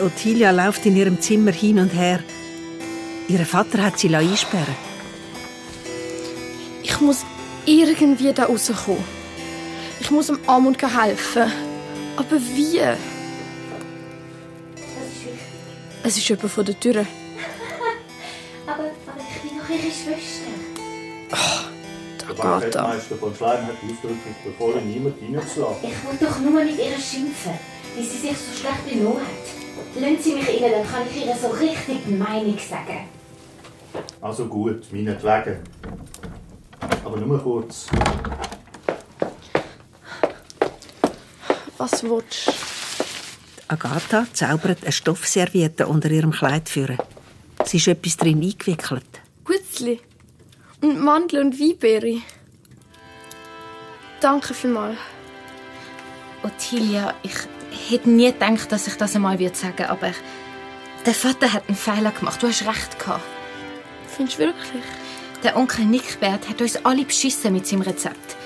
Ottilia läuft in ihrem Zimmer hin und her. Ihr Vater hat sie einsperren. Ich muss irgendwie da rauskommen. Ich muss dem Amund helfen. Aber wie? Das ist wichtig. Es ist jemand vor der Tür. aber ich bin doch Ihre Schwester. Da geht er. Der Feldmeister von Schleim hat ausdrücklich befohlen, niemand reinzulassen. Ich will doch nur mit ihr schimpfen, wie sie sich so schlecht benommen hat. Lassen Sie mich rein, dann kann ich ihr so richtig die Meinung sagen. Also gut, meinetwegen. Aber nur kurz. Was willst du? Agatha zaubert eine Stoffserviette unter ihrem Kleid führen. Sie ist etwas drin eingewickelt. Gutzli. Und Mandel und Weinbeere. Danke vielmals. Ottilia, ich hätte nie gedacht, dass ich das einmal sagen würde, aber der Vater hat einen Fehler gemacht. Du hast recht gehabt. Findest du wirklich? Der Onkel Nickbert hat uns alle beschissen mit seinem Rezept.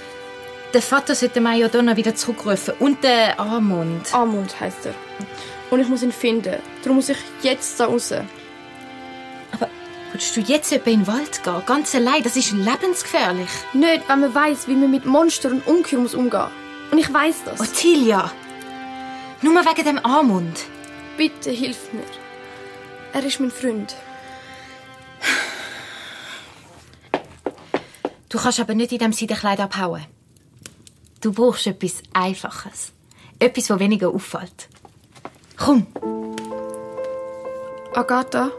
Der Vater sollte Majordonna wieder zurückrufen und der Amund. Amund heisst er. Und ich muss ihn finden. Darum muss ich jetzt da raus. Aber willst du jetzt etwa in den Wald gehen? Ganz allein? Das ist lebensgefährlich. Nicht, wenn man weiss, wie man mit Monstern und Ungeheuer umgehen muss. Und ich weiss das. Ottilia! Nur wegen dem Amund. Bitte, hilf mir. Er ist mein Freund. Du kannst aber nicht in diesem Seidenkleid abhauen. Du brauchst etwas Einfaches. Etwas, das weniger auffällt. Komm! Agatha,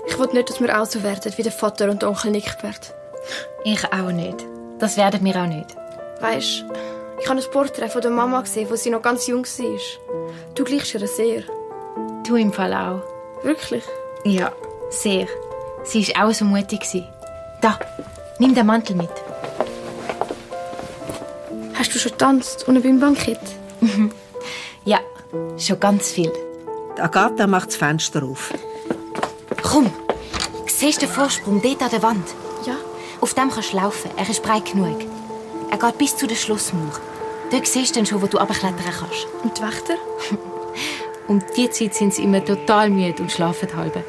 ich will nicht, dass wir auch so werden wie der Vater und der Onkel Nickbert. Ich auch nicht. Das werden wir auch nicht. Weisst, ich habe ein Porträt von der Mama gesehen, als sie noch ganz jung war. Du gleichst ihr sehr. Du im Fall auch. Wirklich? Ja, sehr. Sie war auch so mutig. Da, nimm den Mantel mit. Hast du schon getanzt und beim Bankett? Ja, schon ganz viel. Die Agatha macht das Fenster auf. Komm, siehst du den Vorsprung dort an der Wand? Ja. Auf dem kannst du laufen, er ist breit genug. Er geht bis zu der Schlossmauer. Dort siehst du dann schon, wo du runterklettern kannst. Und die Wächter? Um diese Zeit sind sie immer total müde und schlafen halb.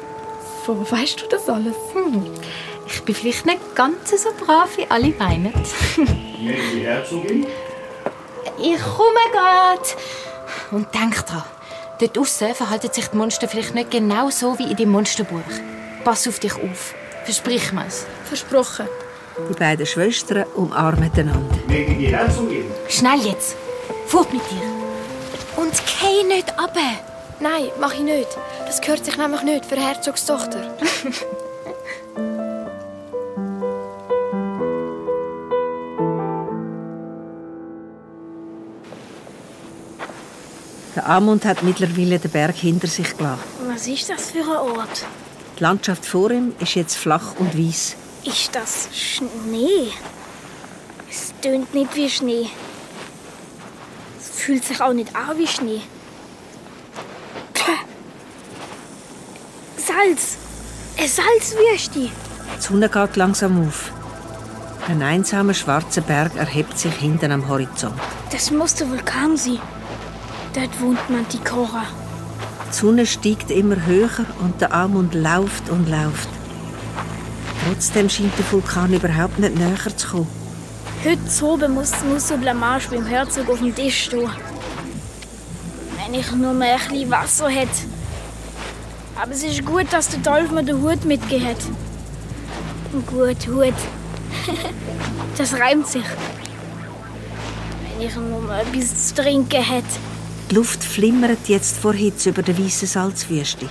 Von wo weißt du das alles? Ich bin vielleicht nicht ganz so brav, wie alle meinen. Die Herzogin? Ich komme gerade. Und denk dran, dort draussen verhalten sich die Monster vielleicht nicht genau so wie in dem Monsterbuch. Pass auf dich auf. Versprich mir's. Versprochen. Die beiden Schwestern umarmen einander. Die Herzogin? Schnell jetzt. Fort mit dir. Und geh nicht runter. Nein, mach ich nicht. Das gehört sich nämlich nicht für Herzogstochter. Der Amund hat mittlerweile den Berg hinter sich gelassen. Was ist das für ein Ort? Die Landschaft vor ihm ist jetzt flach und weiss. Ist das Schnee? Es tönt nicht wie Schnee. Es fühlt sich auch nicht an wie Schnee. Salz! Eine Salzwüste! Die Sonne geht langsam auf. Ein einsamer schwarzer Berg erhebt sich hinten am Horizont. Das muss der Vulkan sein. Dort wohnt Manticora. Die Sonne steigt immer höher und der Amund läuft und läuft. Trotzdem scheint der Vulkan überhaupt nicht näher zu kommen. Heute oben muss Musso Blamage beim Herzog auf dem Tisch stehen. Wenn ich nur mehr ein bisschen Wasser hätte. Aber es ist gut, dass der Dolph mir den Hut mitgegeben hat. Gut, Hut. Das reimt sich. Wenn ich nur mal etwas zu trinken hätte. Die Luft flimmert jetzt vor Hitze über der weißen Salzwüste.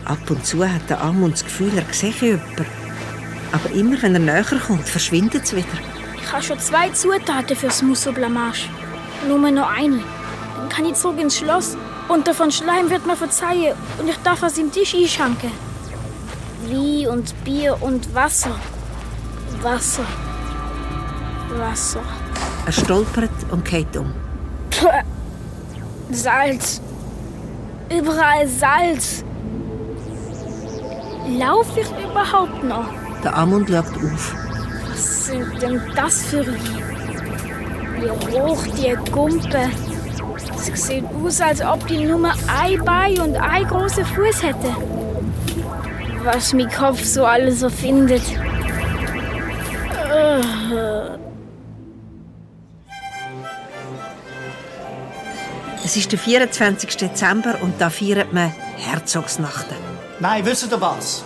Ab und zu hat der Amund das Gefühl, er sehe jemanden. Aber immer, wenn er näher kommt, verschwindet es wieder. Ich habe schon 2 Zutaten fürs Musso Blamage. Nur noch eine. Dann kann ich zurück ins Schloss. Und der von Schleim wird mir verzeihen. Und ich darf aus dem Tisch einschanken. Wein und Bier und Wasser. Wasser. Wasser. Er stolpert und geht um. Puh. Salz. Überall Salz. Lauf ich überhaupt noch? Der Amund schaut auf. Was sind denn das für Wie hoch die Gumpe? Es sieht aus, als ob die nur ein Bein und einen großen Fuß hätte. Was mein Kopf so alles so findet. Es ist der 24. Dezember und da feiert man Herzogsnachten. Nein, wisst ihr was?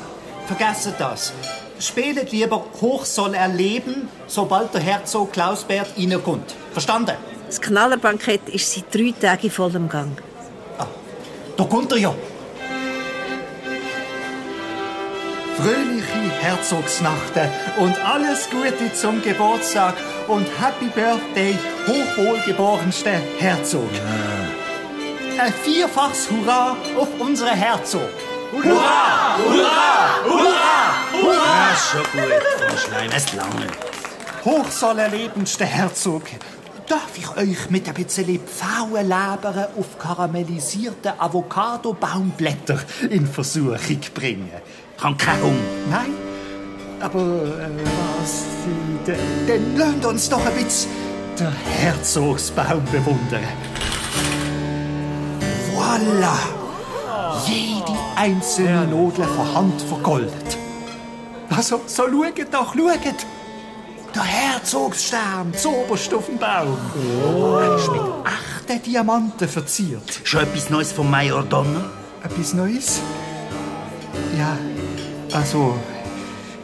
Vergesst das. Spielt lieber Hoch soll er leben, sobald der Herzog Klausbert reinkommt. Verstanden? Das Knallerbankett ist seit 3 Tagen in vollem Gang. Da kommt er ja. Fröhliche Herzogsnachten und alles Gute zum Geburtstag und Happy Birthday, hochwohlgeborenste Herzog. Ein vierfaches Hurra auf unsere Herzog. Hurra! Hurra! Hurra! Hurra! Ja, schon gut, Frau Schleim, es lange. Hoch soll er lebendste Herzog. Darf ich euch mit ein bisschen Pfauenleber auf karamellisierte Avocado-Baumblätter in Versuchung bringen? Ich habe keinen Hunger. Nein? Aber was? Dann lasst uns doch ein bisschen den Herzogsbaum bewundern. Voilà! Jede einzelne Nadel von Hand vergoldet. Also, so schaut doch, schaut! Der Herzogsstern, zoberst auf dem Baum. Er ist mit echten Diamanten verziert. Schon etwas Neues vom Major Donner? Etwas Neues? Ja, also...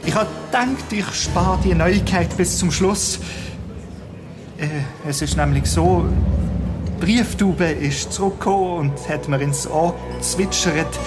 Ich habe gedacht, ich spare die Neuigkeit bis zum Schluss. Es ist nämlich so... Die Brieftube ist zurückgekommen und hat mir ins Ohr gezwitschert.